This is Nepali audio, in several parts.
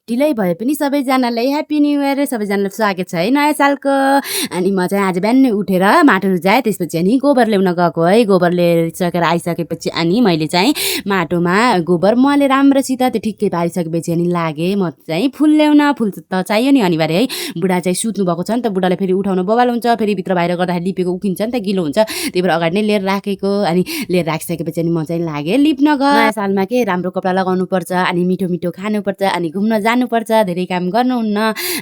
ढिलै भए पनि सबैजनालाई ह्याप्पी न्यू इयर सबैजनालाई स्वागत छ है नयाँ सालको। अनि म चाहिँ आज बिहानै उठेर माटो रुजाएँ, त्यसपछि अनि गोबर ल्याउन गएको है। गोबर लिएर आइसकेपछि अनि मैले चाहिँ माटोमा गोबर मले राम्रोसित त्यो ठिक्कै पारिसकेपछि अनि लागेँ म चाहिँ फुल ल्याउन। फुल त चाहियो नि अनिवार्य है। बुढा चाहिँ सुत्नु भएको छ नि त, बुढालाई फेरि उठाउन बबाल हुन्छ, फेरि भित्र बाहिर गर्दाखेरि लिपेको उकिन्छ नि त, गिलो हुन्छ, त्यही भएर अगाडि नै लिएर राखेको। अनि लिएर राखिसकेपछि अनि म चाहिँ लागेँ लिप्न। नयाँ सालमा के राम्रो कपडा लगाउनु पर्छ, अनि मिठो मिठो खानुपर्छ, अनि घुम्न जानुपर्छ, धेरै काम गर्नुहुन्न।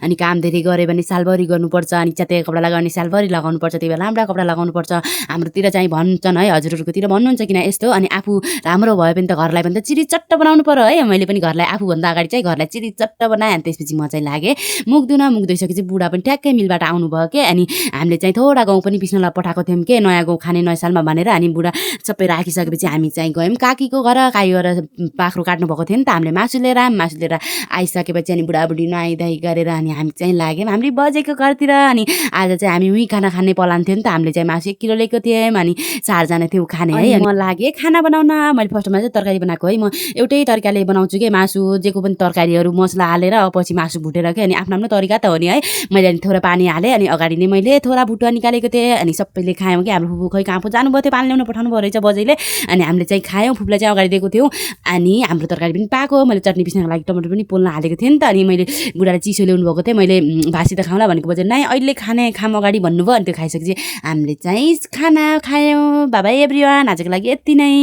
अनि काम धेरै गऱ्यो भने सालभरि गर्नुपर्छ, अनि च्यातेको कपडा लगाउने सालभरि लगाउनुपर्छ, त्यही भएर राम्रा कपडा लगाउनुपर्छ। हाम्रोतिर चाहिँ भन्छन् है, हजुरहरूकोतिर भन्नुहुन्छ किन यस्तो। अनि आफू राम्रो भयो भने त घरलाई पनि त चिरिचट्ट बनाउनु पर्यो है। मैले पनि घरलाई आफूभन्दा अगाडि चाहिँ घरलाई चिरिचट्ट बनाएँ। अनि त्यसपछि म चाहिँ लागेँ मुख धुन। मुख धोइसकेपछि बुढा पनि ठ्याक्कै मिलबाट आउनुभयो के। अनि हामीले चाहिँ थोडा गहुँ पनि पिस्नलाई पठाएको थियौँ के, नयाँ गहुँ खाने नयाँ सालमा भनेर। अनि बुढा सबै राखिसकेपछि हामी चाहिँ गयौँ काकीको घर। काकी गएर बाख्रो काट्नु भएको थियो नि त, हामीले मासु लिएर आइसकेपछि अनि बुढाबुढी नुहाइधुवाइ गरेर अनि हामी चाहिँ लाग्यौँ हाम्रो बजेको घरतिर। अनि आज चाहिँ हामी उहीँ खाना खाने प्लान थियो नि त, हामीले चाहिँ मासु 1 किलो लिएको थियौँ, अनि 4जना थियौँ खाने है। अनि म लागेँ खाना बनाउन। मैले फर्स्टमा चाहिँ तरकारी बनाएको है। म एउटै तरिकाले बनाउँछु कि मासु, जेको पनि तरकारीहरू मसला हालेर पछि मासु भुटेर के। अनि आफ्नो आफ्नो तरिका त हो नि है। मैले अनि थोरै पानी हालेँ, अनि अगाडि नै मैले थोडा भुटुवा निकालेको थिएँ। अनि सबैले खायौँ कि। हाम्रो फुपू खै कहाँ पो जानुभएको थियो, पानी ल्याउन पठाउनु भयो रहेछ बजैले। अनि हामीले चाहिँ खायौँ, फुपूलाई चाहिँ अगाडि दिएको थियौँ। अनि हाम्रो तरकारी पनि पाएको। मैले चटनी पिस्नको लागि टमाटर पनि पोल्न हालेको थिएँ नि त। अनि मैले बुढाले चिसो ल्याउनु भएको थियो, मैले भाँसी त खाउँला भनेको बजे नै अहिले खाम अगाडि भन्नुभयो। अनि त्यो खाइसकेपछि हामीले चाहिँ खाना खायौँ। बाइ बाइ एभ्रिवान, आजको लागि यति नै।